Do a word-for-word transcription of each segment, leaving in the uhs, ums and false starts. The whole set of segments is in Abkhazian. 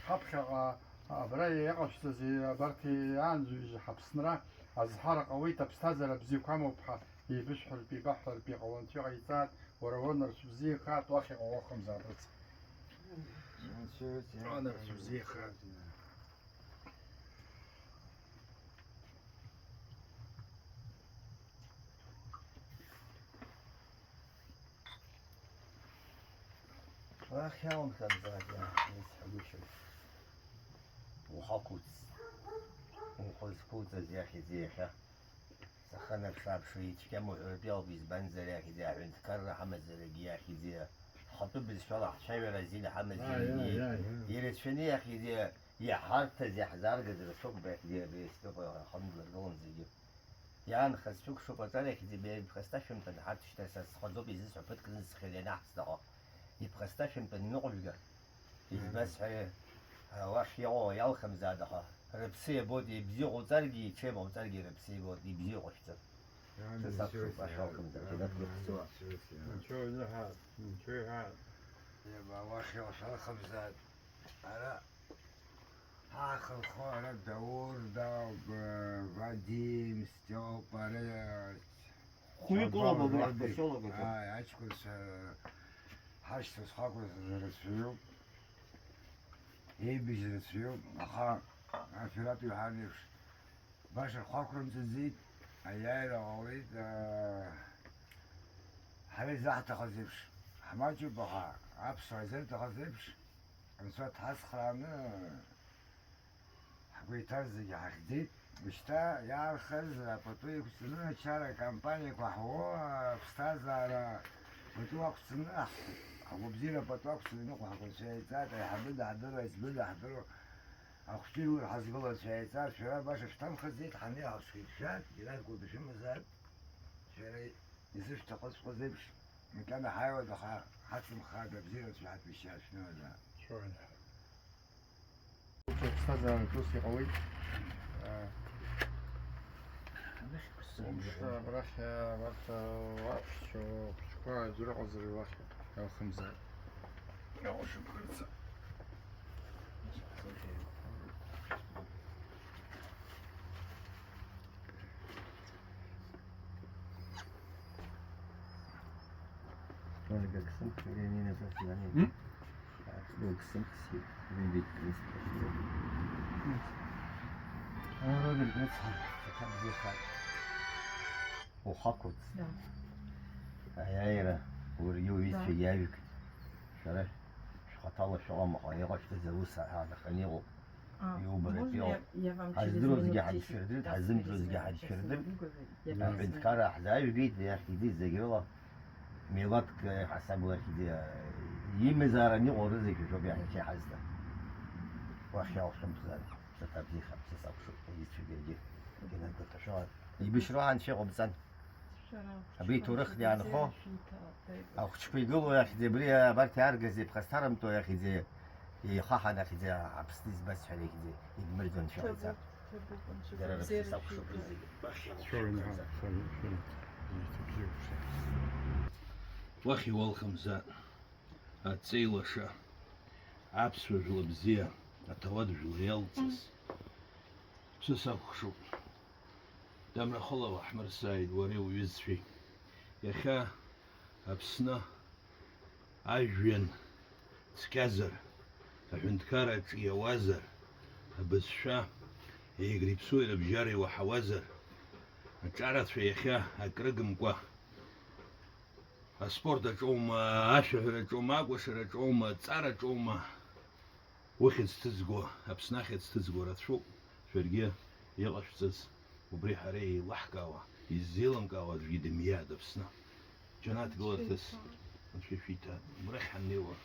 Ҳаԥхьаҟа абра иҟашәҵази абарҭ иаанӡҩызи ҳаԥсынра азҳара ҟауеит, аԥсҭазаара бзиақәа амоуп ҳәа еибышәҳәартә, еибаҳҳәартә иҟалон, анцәа иҟаиҵааит, уара уа нарцә бзиахааит, уахь иҟоу уахәамзаап, рыц. Уа нарцә бзиахааит. Уахь иалымхынҵәааит, исҳәагәышьоит. Ухақәуц, ухы зқәуҵаз иахьӡ иахьа. Саханаԥш-ааԥшуа ицәгьам уҳәаратәы иалоуп, избанзар, иахьӡ аҳәынҭқарра ҳамазарагьы, иахьӡ ҳхатәы бызшәала ҳцәажәара азин ҳамазарагьы, ирацәаны иахьӡ иҳарҭаз, иаҳзааргаз рацәоуп, иахьӡ абри астәоуп, аҳамзаргалон зегьы. Иаанхаз цәыкәшоуп аҿар иахьӡ ибеиԥхасҭашәымҭан, ҳарҭ шьҭа са схаӡоуп изысҳәо, ԥыҭк нысҵхьеит ианаҳҵ заҟа. Иԥхасҭашәымҭан иныҟәжәга. Избасҳәари, а, уахь иҟоу иалхымзаат, аха рыԥсы иабоит, ибзиа ҟауҵаргьы, иҽеим ҟауҵаргьы рыԥсы иабоит, ибзиа ҟашәҵа. Ҽысақәшоуп, ашәа алхымзар, џьанаҭ ирыхьӡо. Анцәа иҳәа, анцәа иҳәа. Иаба, уахь иҟоу шәалхымзаат. Ара Ҳахынҳәуа ара Даур, Даур, Вадим, Стиопа, ара Хәҩык ыҟоуп абри ҳпосиолок аҿы. Ааи, аҷкәынцәа ҳашьцәа зхақәыз рацәаҩуп, еибыжь рацәаҩуп, аха Аферат Иоҳан еиԥш баша рхақәрымҵаӡеит, аиааира ҟалеит, аа, ҳара изаҳҭахыз еиԥш ҳмаҷуп, аха аԥсуаа изырҭахыз еиԥш, Анцәа дҳацхрааны, ҳгәы иҭаз зегьы ҳахьӡеит. Шьҭа иаанхаз апату иқәҵаны ачара акампаниақәа ҳуо, аԥсҭазаара пату ақәҵаны, ҳгәабзиара пату ақәҵаны иныҟәҳго Анцәа иаиҵааит, аиҳабы даҳдыруа, аиҵбы даҳдыруа, ахәҷы иур ҳазгыло Анцәа иаиҵааит, шәара баша шәҭамхаӡеит, ҳанеи ҳаԥсуеит, шәааит, џьанаҭ гәы дышәымазааит, шәара изышәҭахыҵәҟьаз еиԥш, макьана ҳаиуеит, аха ҳацымхааит, абзиара Анцәа иҳаҭәеишьааит, шәнымазааит. Аԥсҭазаараҿ ус иҟалеит. Абрахь, абрахь, абарҭ, аԥшцәа, ахәыҷқәа аӡәыр ыҟазар уахь иалхымзар. Иалшықәрыца. Тоже как сын, я не на заседании. М? Как сын, сын, сын, видеть, не спрашивай. М. А, Роберт, нет, сын, как где хат? Ухақәыц. Да. Аиааира, уаргьы уҩызцәагьы иажәг. Шәара шәхаҭала шәыҟам, аха иҟашәҵаз аус ааӡаханы иҟоуп. А, иубаратәы можно иоуп. Я, я вам через минут десять? Ҳаздыруазгьы ҳаицәырдырт, даст ҳазымдыруазгьы перезвонить, я ҳаицәырдырт. Сейчас не могу говорить, я... Аҳәынҭқарра ҳзааҩгеит, иахьӡеит зегь рыла. Милаҭк, э, ҳасабла ахьӡ, э, имазааран иҟоу рызегь шәоуп иаҳәшьа ҳазҭа. Уахь иалхымзар, ԥсаҭа бзиахап, са сакәшоуп, ицәгьаргьы. Геннад Гәаҭашәала. Ибышьроу анцәа иҟабҵан. Абри иҭоурыхны иаанхо, ахәыҷқәа игылоу иахьӡ, абри абарҭ иааргаз иԥхасҭарымтәу иахьӡ, ихаҳан иахьӡ, Аԥсны избаз ҳәа иахьӡ, идмырӡуан шәаҟаиҵар. Дара рыԥсы сакәшоуп зегьы. Шәара, шәара, шәара. Уахь иуалхымзар, аҵеи лаша, аԥсуа жәла бзиа, аҭауад жәла иалҵыз. Ԥсы сакәхшоуп. Дамрахыла уаҳмырсааит, уареи уҩызцәеи. Иахьа Аԥсны ажәҩан цқьазар, аҳәынҭқарраҿ иауазар, абызшәа, егьреи иԥсуи рыбжьара иуаҳауазар, аҿарацәа иахьа акрыгымкәа, аспорт аҿоума, ашәаҳәараҿоума, акәашараҿоума, аҵараҿоума, ухьӡ ҭызго, Аԥсны ахьӡ ҭызго рацәоуп, шәаргьы иҟашәҵаз, убри ҳара еилаҳкаауа, иззеилымкаауа аӡәгьы дымиааит Аԥсны. Џьанаҭ гыларҭас Анцәа ишәиҭа, убрахь ҳаннеиуа,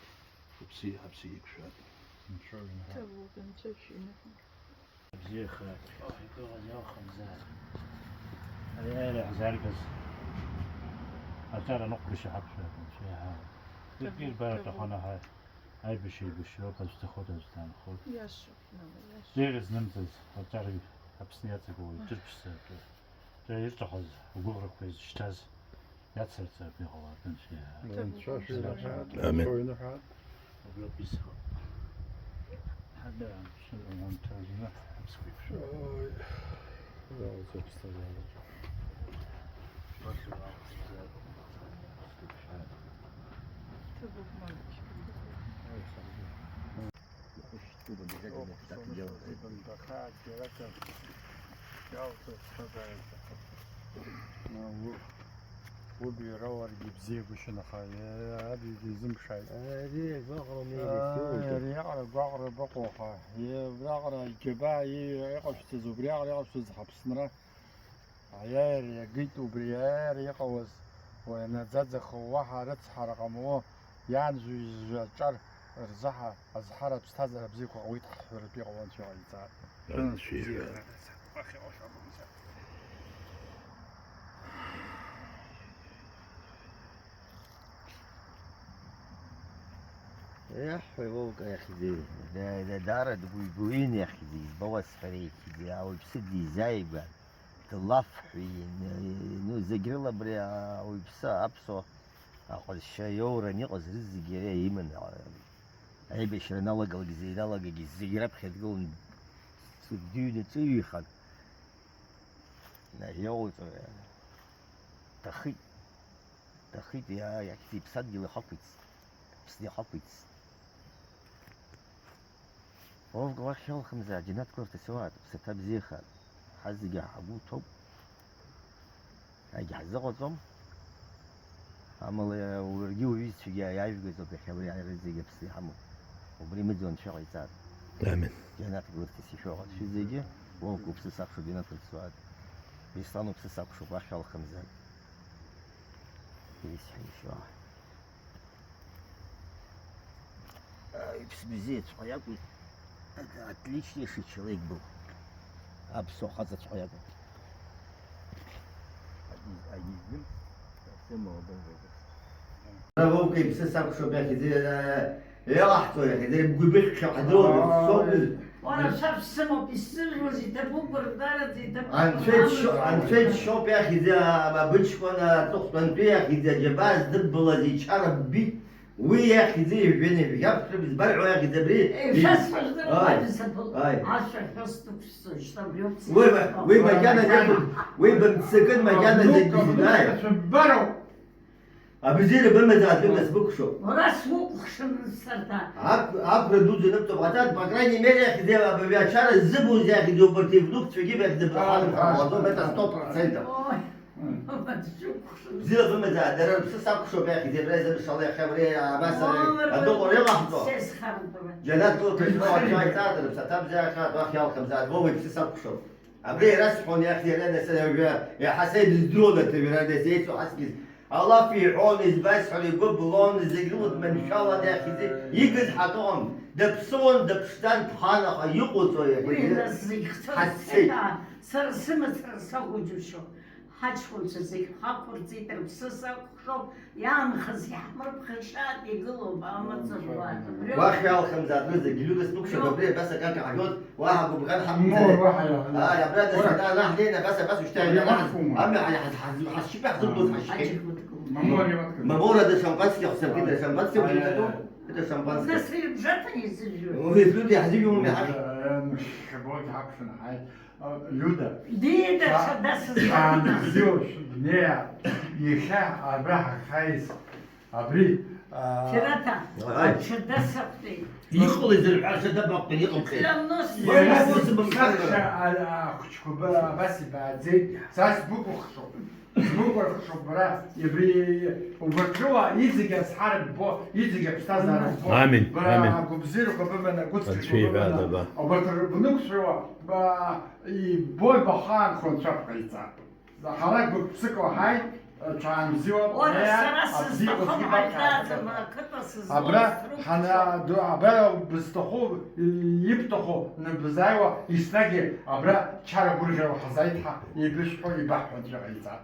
уԥсы, ҳаԥсы еиқәшәааит. Ҭабуп, Анцәа ишәиҭа. Бзиахааит, иҟаз иалхымзааит. Аиааира иаҳзааргаз аҿар аныҟәгаша ҳақәшәааит, Анцәа иаҳа. Ҭабуп, ирбар ҭабуп. Аҭахын аҳа, аибашьра еибашьроуп, аӡә дҭахоит, аӡә даанхоит. Иашоуп, нана, иашоуп. Ӡеира знымҵыз аҿар Аԥсны иаҵагылоу иҿырԥшӡатәу, џьара ирҭахыз агәыӷрақәа изышьҭаз иацырҵартә иҟалартә, Анцәа иаҳа. Анцәа шәинаҳәа, Амин. Анцәа инаҳәа. Убриоуп исҳәо. Ҳа Да, все равно так же, да, обскучно. Ой. Да, вот, собственно, да. Ты вот мальчик. Ой, хорошо. Тут обязательно так делать. Убирао аргьы бзиагәышьан, аха аб изымԥшааит. Ари агәаҟра Ааи, умеилеит, иҟоуҵоит. Ари аҟара гәаҟра баҟоу аха, абраҟара иџьабаа иҟашәҵаз, убри аҟара иҟашәҵаз ҳаԥсынра. Аиааира иагеит убри аиааира иҟалаз, уи анаӡаӡахо уаҳа рыцҳара ҟамло, иаанжәижәа аҿар рзаҳа азҳара аԥсҭазаара бзиақәа ҟауеит ҳҳәаратәы иҟало Анцәа иҟаиҵааит. Анцәа иҟаиҵааит. Еҳ, уи Вовка иахьӡи, да, да, даара дгәыҩ-гәыҩын иахьӡи, избауа сҳәара иахьӡи, ауаҩԥсы дизааигәан, длафҳәеин, ну, зегь рыла абри ауаҩԥсы аԥсуа аҟазшьа иоуран иҟаз рызегь иара иман, аибашьра аналагалак, зеиналагагьы зегь раԥхьа дгылан, дыҩны ҵыҩихак, иоуҵо, иҭахит. Дахеит, иа-, иахьӡ иԥсадгьыл ихақәиҭ, Аԥсны ихақәиҭ. Вовка уахь иалхымзар, џьанаҭ гәарҭас иуааит, уԥсаҭа бзиахааит. Ҳазегьы ҳгәы уҭоуп. Егьҳазыҟаҵом. Амала уаргьы уҩызцәагьы иаажәгаз ауп иахьа уи ари зегьы Аԥсны иҳамоу. Убри имыӡуа Анцәа иҟаиҵааит. Амин. Џьанаҭ гәарҭас ишәоуҟаҵәҟьа зегьы, Вовка уԥсы сакәшо џьанаҭ уцуааит. Беслан уԥсы сакәшоуп, уахь иалхымзар. Исҳәеишьо. Иԥсы бзиаҵәҟьа иакәын, отличнейший человек был. Аԥсуа хаҵаҵәҟьа иакәын. Вовка иԥсы сакәшоуп иахьӡы, иалаҳҵо иахьӡы, бгәы быхьхьоу ҳдыруа. Уара, шәа шәсымоуп, исзыжәуаз иҭабуп, гәыргәараӡа иҭабуп. Анцәа иџьшьо-, анцәа иџьшьоуп иахьӡы, абыҷкәын аҵыхәтәантәи иахьӡы, аџьабаа здыббалаз ичара ббит, уи иахьӡы ижәҩаны ижәхьаԥшып, избарҳәо иахьӡ абри. Ишәасҳәо жәдыруа, ааи, уаҩ дсаԥыло, ааи, ашәа ҳәа сдәықәсҵоит, шьҭа убриоуп. Уи ма-, уи макьана закәу, уи бымццакын, макьана закәу, ааи. Шәыббароуп. Абзиара бымаз аӡәы насбыкәшоуп. Уара сукәхшан, сарҭа. Ак-, ақәра дуӡӡа ныбҵоуп, аҭак, по крайней мере, иахьӡеи абаҩ ачара ззыбуз иахьӡеи убарҭ ивнукцәагьы иахьӡеи быхалымхаауазоуп, это сто процентов. Ой, сукәхшан. Бзиа бымазааит, дара рыԥсы сакәшоуп иахьӡеи абра изымшало иахьа абри абас ари адәы ҟәара иҟаҳҵо. Џьанаҭ кылҭашьҭроу Анцәа иҵаатәа рыԥсаҭа бзиахааит, уахь иалхымзааит, Вова иԥсы сакәшоуп. Абри иара сҳәон, иахьӡи иара нас, уажәы иаҳа са идыздыруан аҭыҩра, нас еицу ҳаскьыс. Алаф иҳәон, избасҳәар, игәы блон, зегь рыла дманшәалан, иахьӡи игыз ҳаҭон, даԥсуан, даԥшӡан, дхан, аха иҟоуҵо иахьӡи. Уи нас зегь хцәа ҳаццеит. Сцеит, аа, сара сымацара сахәо џьушьо. Ҳаҷкәынцәа зегь ҳақәырҵеит, рыԥсы сакәхшоуп, иаанхаз иаҳмырԥхашьааит, игылоуп амаҵ руак. Уахь иалхымзааит, рызегь, Лиуда, сбыкәшап, абри абас акака ҳажәот, уаҳа гәыбӷан ҳамамзааит. Ааи, абра дасгьы даара ҳнеины абас, абас ушьҭа ианаҳз, амҩа ҳа-, ҳа-, ҳа-, ҳашьшьыҳәа ҳзықәлоз ҳашьхеит. Мамоу, ари уаткан. Мамоу, ара шампанское, ҳәа саркит, ара шампанское, ара, ара, ара. Это шампанское. Нас и бжата не зажжёт. Ой, люди, ҳзыжәуам иаҳа. Э, э, шабоит ҳакәшан, ҳаи. Лиуда. Дида, са-, дасызбап. Шаанбзиоу шәыбнеиа, иахьа абра ҳахьааиз, абри, а, Пирата, Ааи. Аҽада сақәтәеит. Иҟалеи зырҳәа, аҽада бақәтәан иҟамҵеит. Клянусь. Уи Сара ус сыԥсахша, бымцахыр. А, а, ахәыҷқәа ба-, абас ибааӡеит, са сбыкәыхшоуп. Змыкәырхшоуп бара, ибри, убарҭ рыла иҵегь азҳара ббо, иҵегь аԥсҭазаара ббо. Амин, бара амин. Агәыбзиарақәа быманы, агәыцқьақәа Анцәа иҳәа быманы, даба. Убарҭ ры-, бнықәсыруа, ба-, иббои бахаанхо Анцәа бҟаиҵа. Ҳара гәык-ԥсыкала ҳаит, ҽаанбзиоуп. Уара, сара абзиа сызҭахым усгьы баԥхьаӡа. Ҳаиҭаӡам, ақыҭа сызлоу. Абра срықәшәом. Ҳана-, ду-, абра бызҭаху, ибҭаху, ныбзааиуа, еснагь абра чара гәырӷьара ҳазааит ҳәа ибышәҳәо, ибаҳҳәо Анцәа иҟаиҵа.